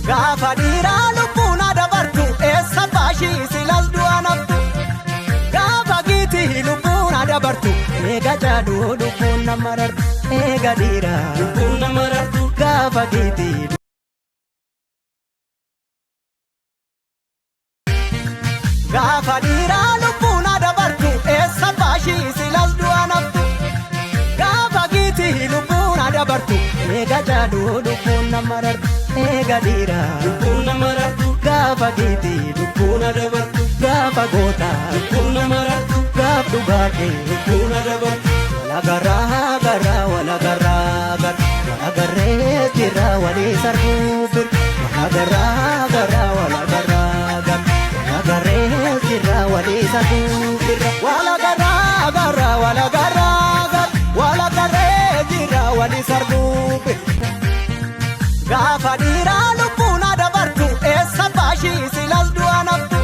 Gaafa dhiiraa lubbuun dabartu eessa baashii silas du'a naftu. Gaafa giitii lubbuun dabartu eega jaaduu lubbuun nama rartu eega dhiiraa Lubbuun nama rartu. Gaafa giitii. Gaafa dhiiraa lubbuun dabartu eessa baashii silas du'a naftu. Gaafa giitii lubbuun dabartu eega jaaduu lubbuun nama rartu eega dhiiraa Lubbuun nama rartu. Gaafa giitii Lubbuun dabartu. Gaafa gootaa Lubbuun nama rartu. Gaaf dhugaa kee Lubbuun dabartu. Walagaraa garaa walagaraa gara walagarree jira walii sarbuu bir walagaraa garaa walagaraa gara walagarree jira walii sarbuu bir walagaraa garaa walagaraa gara walagarree jira walii sarbuu bir. Gaafa dhiiraa lubbuun dabartu eessa baashii silas du'a naftu.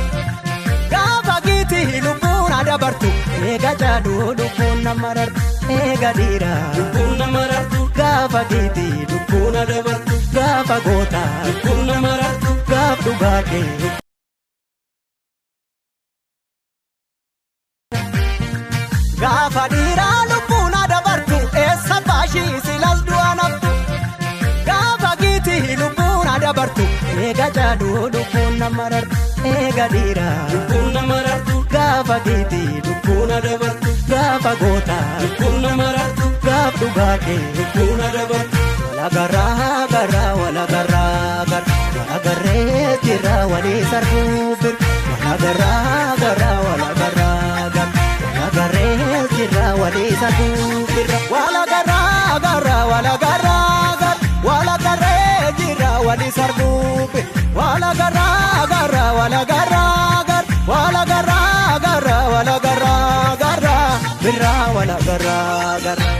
Gaafa giitii lubbuun dabartu eega jaaduu lubbuun nama rartu eega dhiiraa Lubbuun nama rartu. Gaafa giitii Lubbuun dabartu. Gaafa gootaa Lubbuun nama rartu. Gaaf dhugaa kee. Gaafa dhiiraa lubbuun dabartu eessa baashii silas du'a naftu. Gaafa giitii lubbuun dabartu eega jaaduu lubbuun nama rartu eega dhiiraa Lubbuun nama rartu. Gaafa giitii Lubbuun dabartu. Gaafa gootaa Lubbuun nama rartu. Gaaf dhugaa kee Lubbuun dabartu. Walagaraa garaa walagaraa gara walagarree jira walii sarbuu bir walagaraa garaa walagaraa gara walagarree jira walii sarbuu bir walagaraa garaa walagaraa gara walagarree jira walii sarbuu bir walagaraa garaa walagaraa gara walagaraa garaa walagaraa gara birraa walagaraa gara.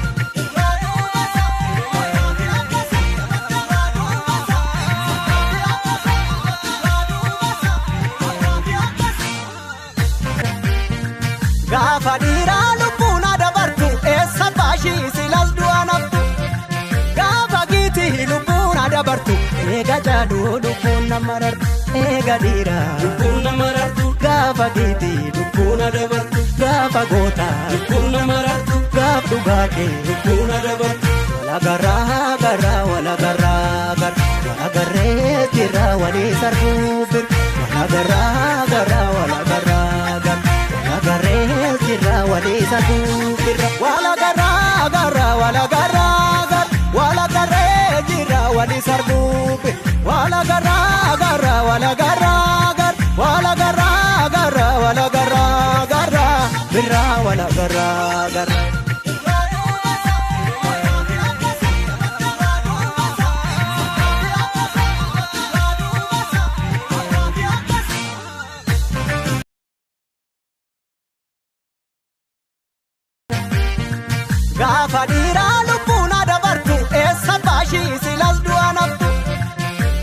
Gaafa dhiiraa lubbuun dabartu eessa baashii silas du'a naftu. Gaafa giitii lubbuun dabartu eega jaaduu lubbuun nama rartu eega dhiiraa Lubbuun nama rartu. Gaafa giitii Lubbuun dabartu. Gaafa gootaa Lubbuun nama rartu. Gaaf dhugaa kee Lubbuun dabartu. Walagaraa garaa walagaraa gara walagarree jira walii sarbuu bir walagaraa garaa walagaraa gara walagarree jira walii sarbuu bir walagaraa garaa walagaraa gara walagarree jira walii sarbuu bir walagaraa garaa walagaraa gara walagaraa garaa walagaraa gara birraa walagaraa gara. Gaafa dhiiraa lubbuun dabartu eessa baashii silas du'a naftu.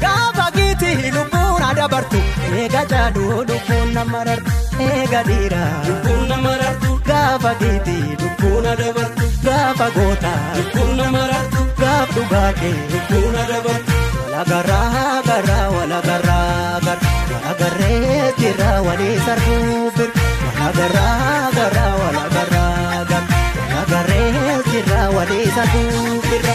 Gaafa giitii lubbuun dabartu eega jaaduu lubbuun nama rartu eega dhiiraa Lubbuun nama rartu. Gaafa giitii Lubbuun dabartu. Gaafa gootaa Lubbuun nama rartu. Gaaf dhugaa kee Lubbuun dabartu. Walagaraa garaa walagaraa gara walagarree jira walii sarbuu bir walagaraa garaa walagaraa gara walagarree jira walii sarbuu bir.